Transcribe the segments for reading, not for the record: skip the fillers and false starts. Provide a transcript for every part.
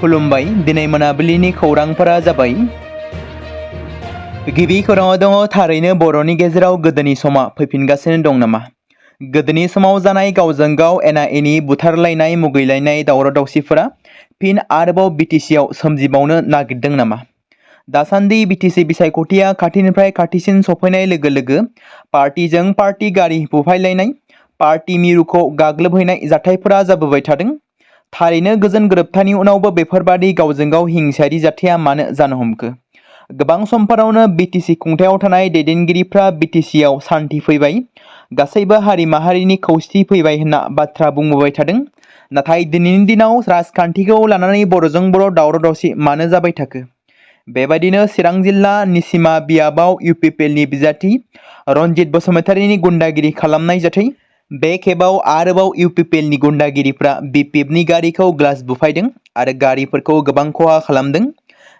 खुलुमबाय दिनै मोनाबिलिनि खौरांफोरा जाबाय। गिबि खौराङाव दङ थारैनो बर'नि गेजेराव गोदोनि समा फैफिनगासिनो दं नामा? गोदोनि समाव जानाय गावजों गाव एना एनि बुथारलायनाय मुगैलायनाय दावराव दावसिफोरा फिन आरोबाव बिटिसिआव सोमजिबावनो नागिरदों नामा? दासान्दि बिटिसि बिसायख'थिया खाथिनिफ्राय खाथिसिन सफैनाय लोगो लोगो पार्टिजों पार्टि गारि बुफायलायनाय, पार्टि मिरुखौ गाग्लोबहैनाय जाथायफोरा जाबोबाय थादों। थारैनो गोजोन गोरोबथानि उनावबो बेफोरबादि गावजों गाव हिंसायारि जाथाया मानो जानो हमखो? गोबां समफोरावनो बिटिसि खुंथायाव थानाय दैदेनगिरिफ्रा बिटिसिआव सान्थि फैबाय, गासैबो हारि माहारिनि खौसेथि फैबाय होनना बाथ्रा बुंबोबाय थादों। नाथाय दिनैनि दिनाव राजखान्थिखौ लानानै बर'जों बर' दावराव दावसि मानो जाबाय थाखो? बेबायदिनो चिरां जिल्ला निसिमा बियाबाव इउपिपिएलनि बिजाथि रनजित बसुमतारीनि गुन्डागिरि खालामनाय जाथाय। बे खेबाव आरोबाव इउपिपिएलनि गुन्डागिरिफ्रा बिपिएफनि गारिखौ ग्लास बुफायदों आरो गारिफोरखौ गोबां खहा खालामदों।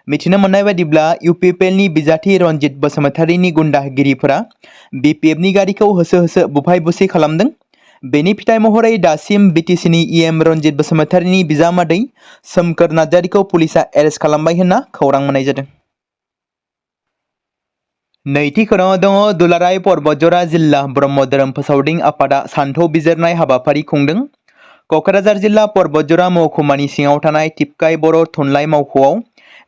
मिथिनो मोननाय बायदिब्ला इउपिपिएलनि बिजाथि रनजित बसुमतारीनि गुन्डागिरिफोरा बिपिएफनि गारिखौ होसो होसो बुफाय बुसि खालामदों। बेनि फिथाइ महरै दासिम बिटिसिनि इएम रनजित बसुमतारीनि बिजामादै सोमखोर नार्जारिखौ पुलिसा एरेस्ट खालामबाय होनना खौरां मोननाय जादों। नैथि खौराङाव दङ दुलाराय परबतजरा जिल्ला ब्रह्म धोरोम फोसावदिं आफादा सानथौ बिजिरनाय हाबाफारि खुंदों। क'क्राझार जिल्ला परबतजरा महकुमानि सिङाव थानाय टिपकाय बर' थुनलाइ मावख'आव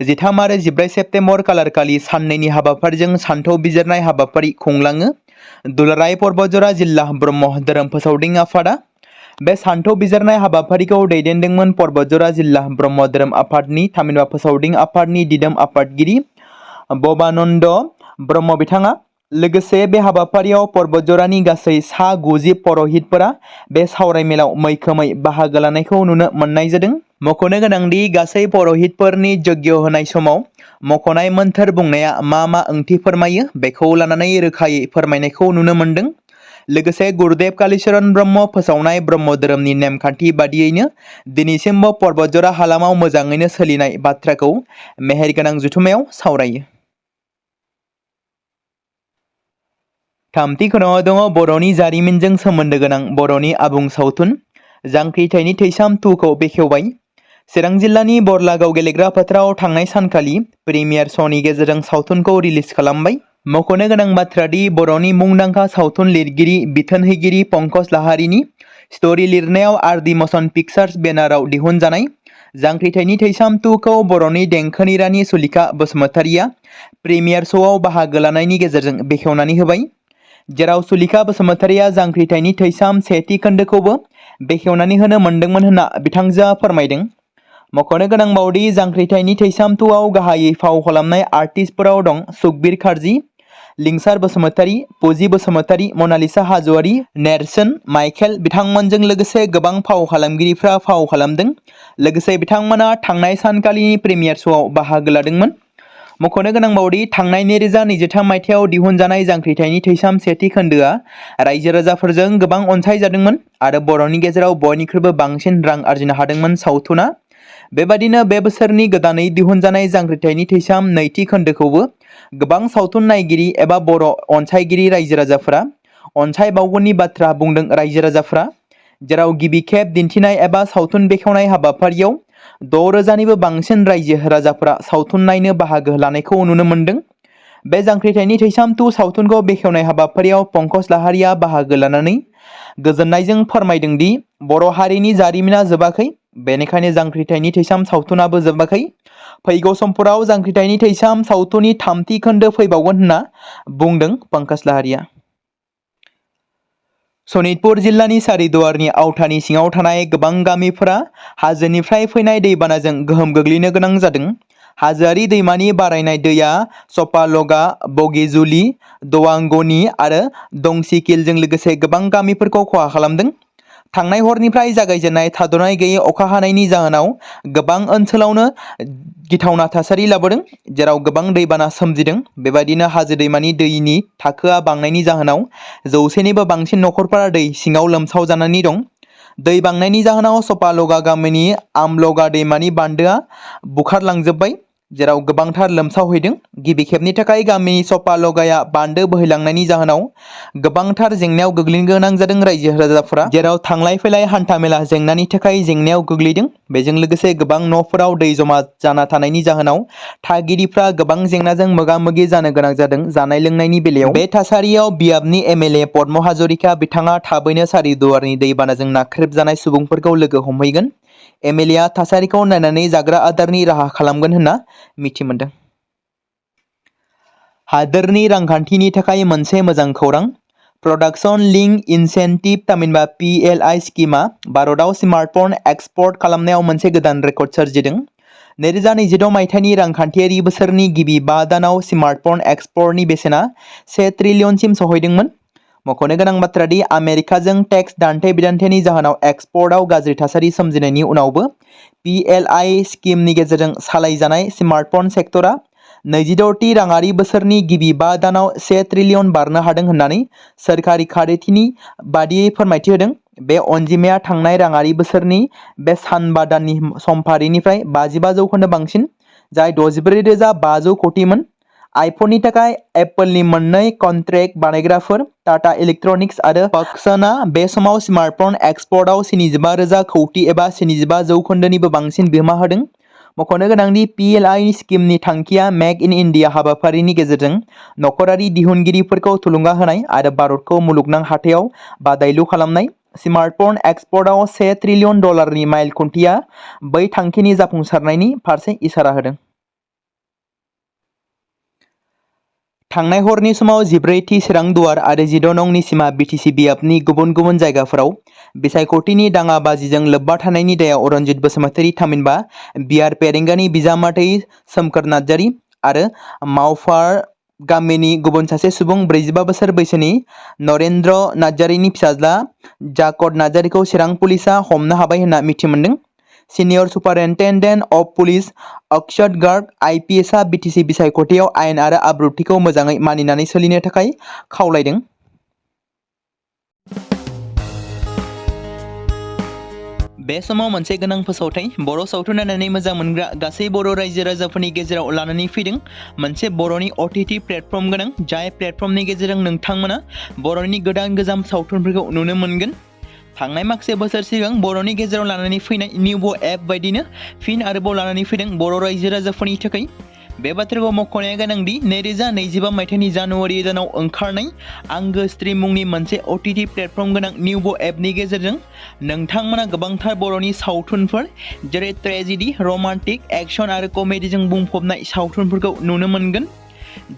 13 आरो 14 सेप्तेम्बर खालारखालि साननैनि हाबाफारिजों सानथौ बिजिरनाय हाबाफारि खुंलाङो दुलाराय परबतजरा जिल्ला ब्रह्म धोरोम फोसावदिं आफादा। बे सानथौ बिजिरनाय हाबाफारिखौ दैदेनदोंमोन परबतजरा जिल्ला ब्रह्म धोरोम आफादनि थामहिनबा फोसावदिं आफादनि दिदोम आफादगिरि बबानन्द ब्रह्म बिथाङा। लोगोसे बे हाबाफारियाव परबतजरानि गासै सा 90 पुर'हितफोरा बे सावरायमेलाव मैखोमै बाहागो लानायखौ नुनो मोननाय जादों। मख'नो गोनांदि गासै पुर'हितफोरनि यज्ञ होनाय समाव मख'नाय मोन्थोर बुंनाया मा ओंथि फोरमायो बेखौ लानानै रोखायै फोरमायनायखौ नुनो मोनदों। लोगोसे गुरुदेव कालीचरण ब्रह्म फोसावनाय ब्रह्म धोरोमनि नेमखान्थि बादियैनो दिनैसिमबो परबतजरा हालामाव मोजाङैनो सोलिनाय बाथ्राखौ मेहेरगोनां जथुमायाव सावरायो। थामथि खौराङाव दङ बर'नि जारिमिनजों सोमोन्दो गोनां बर'नि आबुं सावथुन जांख्रिथायनि थैसाम 2 खौ बेखेवबाय। चिरां जिल्लानि बरलागाव गेलेग्रा फोथाराव थांनाय सानखालि प्रिमियार श'नि गेजेरजों सावथुनखौ रिलिज खालामबाय। मख'नो गोनां बाथ्रादि बर'नि मुंदांखा सावथुन लिरगिरि बिथोनहैगिरि पंकज लाहारीनि स्ट'रि लिरनायाव आरडि मशन पिक्चार्स बेनाराव दिहुनजानाय जांख्रिथायनि थैसाम 2 खौ बर'नि देंखोनि रानि सुलिखा बसुमतारीया प्रिमियार श'आव बाहागो लानायनि गेजेरजों बेखेवनानै होबाय। जेराव सुलिखा बसुमतारीया जांख्रिथायनि थैसाम सेथि खोन्दोखौबो बेखेवनानै होनो मोनदोंमोन होनना बिथांजोआ फोरमायदों। मख'नो गोनांबावदि जांख्रिथायनि थैसाम 2 आव गाहायै फाव खालामनाय आर्टिस्टफोराव दं सुखबिर खार्जि, लिंसार बसुमतारी, पुजि बसुमतारी, मनालिसा हाज'वारि, नेरसोन, माइखेल बिथांमोनजों लोगोसे गोबां फाव खालामगिरिफ्रा फाव खालामदों। लोगोसे बिथांमोना थांनाय सानखालिनि प्रिमियार श'आव बाहागो लादोंमोन। मख'नो गोनांबावदि थांनाय 2023 मायथाइयाव दिहुनजानाय जांख्रिथायनि थैसाम सेथि खोन्दोआ रायजो राजाफोरजों गोबां अनसायजादोंमोन आरो बर'नि गेजेराव बयनिख्रुइबो बांसिन रां आरजिनो हादोंमोन सावथुना। बेबादिनो बे बोसोरनि गोदानै दिहुनजानाय जांख्रिथायनि थैसाम नैथि खोन्दोखौबो गोबां सावथुन नायगिरि एबा बर' अनसायगिरि रायजो राजाफोरा अनसायबावगोननि बाथ्रा बुंदों रायजो राजाफोरा। जेराव गिबि खेब दिन्थिनाय एबा सावथुन बेखेवनाय हाबाफारियाव 6,000निबो बांसिन रायजो राजाफोरा सावथुन नायनो बाहागो लानायखौ नुनो मोनदों। बे जांख्रिथायनि थैसाम 2 सावथुनखौ बेखेवनाय हाबाफारियाव पंकज लाहारीया बाहागो लानानै गोजोननायजों फोरमायदोंदि बर' हारिनि जारिमिना जोबाखै, बेनिखायनो जांख्रिथायनि थैसाम सावथुनाबो जोबाखै। फैगौ समफोराव जांख्रिथायनि थैसाम सावथुननि थामथि खोन्दो फैबावगोन होनना बुंदों पंकज लाहारीया। सनितपुर जिल्लानि सारिदुवारनि आवथानि सिङाव थानाय गोबां गामिफोरा हाजोनिफ्राय फैनाय दैबानाजों गोहोम गोग्लैनो गोनां जादों। हाजोआरि दैमानि बारायनाय दैया सपालगा, बगिजुलि, दवांगनी आरो दंसिकिलजों लोगोसे गोबां गामिफोरखौ खहा खालामदों। थांनाय हरनिफ्राय जागायजेननाय थाद'नाय गैयै अखा हानायनि जाहोनाव गोबां ओनसोलावनो गिथावना थासारि लाबोदों, जेराव गोबां दैबाना सोमजिदों। बेबायदिनो हाजो दैमानि दैनि थाखोआ बांनायनि जाहोनाव 100निबो बांसिन नखरफोरा दै सिङाव लोमसाव जानानै दं। दै बांनायनि जाहोनाव सपालगा गामिनि आमलगा दैमानि बान्दोआ बुखारलांजोब्बाय, जेराव गोबांथार लोमसावहैदों। गिबि खेबनि थाखाय गामिनि सपा लगाया बान्दो बोहैलांनायनि जाहोनाव गोबांथार जेंनायाव गोग्लैनो गोनां जादों रायजो राजाफोरा, जेराव थांलाय फैलाय हान्थामेला जेंनानि थाखाय जेंनायाव गोग्लैदों। बेजों लोगोसे गोबां न'फोराव दै जमा जाना थानायनि जाहोनाव थागिरिफ्रा गोबां जेंनाजों मोगा-मोगि जानो गोनां जादों जानाय लोंनायनि बेलायाव। बे थासारियाव बियाबनि एमएलए पद्म हाजरिका बिथाङा थाबैनो सारिदुवारनि दैबानाजों नाख्रेबजानाय सुबुंफोरखौ लोगो हमहैगोन। एमएलएआ थासारिखौ नायनानै जाग्रा आदारनि राहा खालामगोन होनना मिथि मोनदों। हादोरनि रांखान्थिनि थाखाय मोनसे मोजां खौरां। प्रडाक्शन लिंक इनसेन्टिभ थामहिनबा PLI स्किमआ भारतआव स्मार्टफन एक्सपर्ट खालामनायाव मोनसे गोदान रेकर्ड सोरजिदों। 2026 मायथाइनि रांखान्थियारि बोसोरनि गिबि 5 दानाव स्मार्टफन एक्सपर्टनि बेसेना 1 ट्रिलियनसिम सहैदोंमोन। मख'नो गोनां बाथ्रा दि आमेरिकाजों टेक्स दान्थे-बिदान्थेनि जाहोनाव एक्सपर्टआव गाज्रि थासारि सोमजिनायनि उनावबो PLI स्किमनि गेजेरजों सालायजानाय स्मार्टफन सेक्टरा 26थि राङारि बोसोरनि गिबि 5 दानाव 1 ट्रिलियन बारनो हादों होननानै सोरखारि खारिथिनि बादियै फोरमायथि होदों। बे अनजिमाया थांनाय राङारि बोसोरनि बे सानबा दाननि समफारिनिफ्राय 55% बांसिन, जाय 64,500 कोटिमोन। आइफननि थाखाय एप्पलनि मोननै कन्ट्रेक्ट बानायग्राफोर टाटा इलेक्ट्रनिक्स आरो फक्सकनआ बे समाव स्मार्टफन एक्सपर्टआव 75,000 कौटि एबा 75% बांसिन बिहोमा होदों। मख'नो गोनांदि PLI स्किमनि थांखिया मेक इन इन्डिया हाबाफारिनि गेजेरजों नखरारि दिहुनगिरिफोरखौ थुलुंगा होनाय आरो भारतखौ मुलुगनां हाथायाव बादायलु खालामनाय। स्मार्टफन एक्सपर्टआव 1 ट्रिलियन डलारनि माइल खुन्थिया बै थांखिनि जाफुंसारनायनि फारसे इसारा होदों। थांनाय हरनि समाव 14थि सोरांदुवार आरो 16 नंनि सिमा BTC बियाबनि गुबुन गुबुन जायगाफोराव बिसायख'थिनि दाङाबाजिजों लोब्बा थानायनि दायाव अरनजित बसुमतारी थामहिनबा बिआर पेरेंगानि बिजामादै सोमखोर नार्जारी आरो मावफार गामिनि गुबुन सासे सुबुं 45 बोसोर बैसोनि नरेन्द्र नार्जारीनि फिसाज्ला जाकट नार्जारीखौ चिरां पुलिसआ हमनो हाबाय होनना मिथि मोनदों। Senior superintendent of police Akshat Garg IPSआ BTC बिसायख'थियाव आयेन आरो आब्रुथिखौ मोजाङै मानिनानै सोलिनो थाखाय खावलायदों। बे समाव मोनसे गोनां फोसावथाय बर' सावथुन नायनानै मोजां मोनग्रा गासै बर' रायजो राजाफोरनि गेजेराव लानानै फैदों मोनसे बर'नि OTT प्लेटफर्म गोनां, जाय प्लेटफर्मनि गेजेरजों नोंथांमोना बर'नि गोदान गोजाम सावथुनफोरखौ नुनो मोनगोन। थांनाय माखासे बोसोर सिगां बर'नि गेजेराव लानानै फैनाय निउबो एप बायदिनो फिन आरोबाव लानानै फैदों बर' रायजो राजाफोरनि थाखाय। बे बाथ्राखौ मख'नाया गोनांदि 2025 मायथाइनि जानुवारि दानाव ओंखारनाय आंगो स्ट्रिम मुंनि मोनसे OTT प्लेटफर्म गोनां निउबो एपनि गेजेरजों नोंथांमोना गोबांथार बर'नि सावथुनफोर जेरै ट्रेजेडी, रमान्टिक, एक्शन आरो कमेडीजों बुंफबनाय सावथुनफोरखौ नुनो मोनगोन।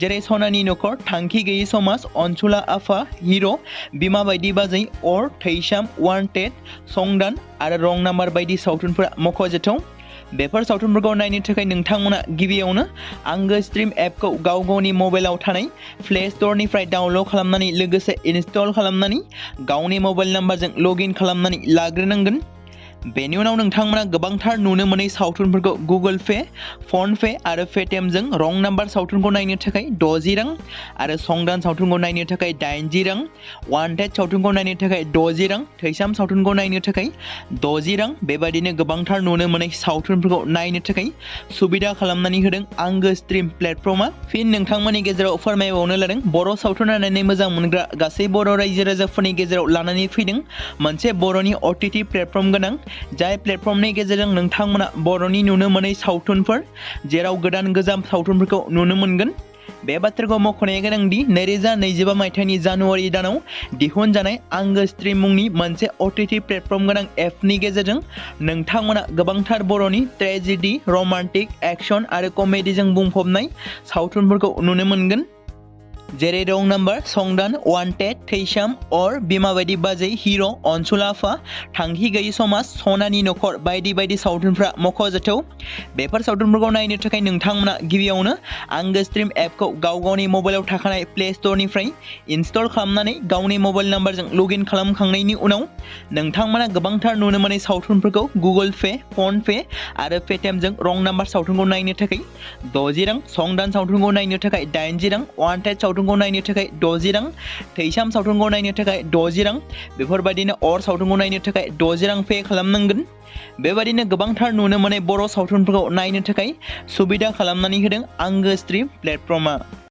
जेरै सनानि नखर, थांखि गैयै समाज, अनसुला आफा, हिर', बिमा बायदि बाजै, अर, थैसाम, वान्टेड, संदान आरो रं नाम्बार बायदि सावथुनफोरा मख'जाथाव। बेफोर सावथुनफोरखौ नायनो थाखाय नोंथांमोना गिबियावनो आंगो स्ट्रिम एपखौ गाव गावनि मबाइलाव थानाय प्ले स्ट'रनिफ्राय डाउनल'ड खालामनानै लोगोसे इनस्टल खालामनानै गावनि मबाइल नाम्बारजों लगइन खालामनानै लाग्रोनांगोन। बेनि उनाव नोंथांमोना गोबांथार नुनो मोनै सावथुनफोरखौ गुगोल पे, फन पे आरो पेटिएमजों रं नाम्बार सावथुनखौ नायनो थाखाय 60 रां आरो संदान सावथुनखौ नायनो थाखाय 80 रां, वान्टेड सावथुनखौ नायनो थाखाय 60 रां, थैसाम सावथुनखौ नायनो थाखाय 60 रां बेबायदिनो गोबांथार नुनो मोनै सावथुनफोरखौ नायनो थाखाय सुबिदा खालामनानै होदों आंगो स्ट्रिम प्लेटफर्मआ। फिन नोंथांमोननि गेजेराव फोरमायबावनो लादों बर' सावथुन नायनानै मोजां मोनग्रा गासै बर' रायजो राजाफोरनि गेजेराव लानानै फैदों मोनसे बर'नि OTT प्लेटफर्म गोनां, जाय प्लेटफर्मनि गेजेरजों नोंथांमोना बर'नि नुनो मोनै सावथुनफोर जेराव गोदान गोजाम सावथुनफोरखौ नुनो मोनगोन। बे बाथ्राखौ मख'नाया गोनांदि 2025 मायथाइनि जानुवारि दानाव दिहुनजानाय आंगो स्ट्रिम मुंनि मोनसे OTT प्लेटफर्म गोनां एपनि गेजेरजों नोंथांमोना गोबांथार बर'नि ट्रेजेडी, रमान्टिक, एक्शन आरो कमेडीजों बुंफबनाय सावथुनफोरखौ नुनो मोनगोन। जेरै रं नाम्बार, संदान, वान्टेड, थैसाम, अर, बिमा बायदि बाजै, हिर', अनसुला आफा, थांखि गैयै समाज, सनानि नखर बायदि बायदि सावथुनफ्रा मख'जाथाव। बेफोर सावथुनफोरखौ नायनो थाखाय नोंथांमोना गिबियावनो आंगो स्ट्रिम एपखौ गाव गावनि मबाइलाव थाखानाय प्ले स्ट'रनिफ्राय इनस्टल खालामनानै गावनि मबाइल नाम्बारजों लगइन खालामखांनायनि उनाव नोंथांमोना गोबांथार नुनो मोनै सावथुनफोरखौ गुगोल पे, फन पे आरो पेटिएमजों रं नाम्बार सावथुनखौ नायनो थाखाय 60 रां, संदान सावथुनखौ नायनो थाखाय 80 रां, वान्टेड सावथुनखौ नायनो थाखाय 60 रां, थैसाम सावथुनखौ नायनो थाखाय 60 रां, बेफोरबायदिनो अर सावथुनखौ नायनो थाखाय 60 रां पे खालामनांगोन। बेबायदिनो गोबांथार नुनो मोननाय बर' सावथुनफोरखौ नायनो थाखाय सुबिदा खालामनानै होदों आंगो स्ट्रीम प्लेटफर्मआ।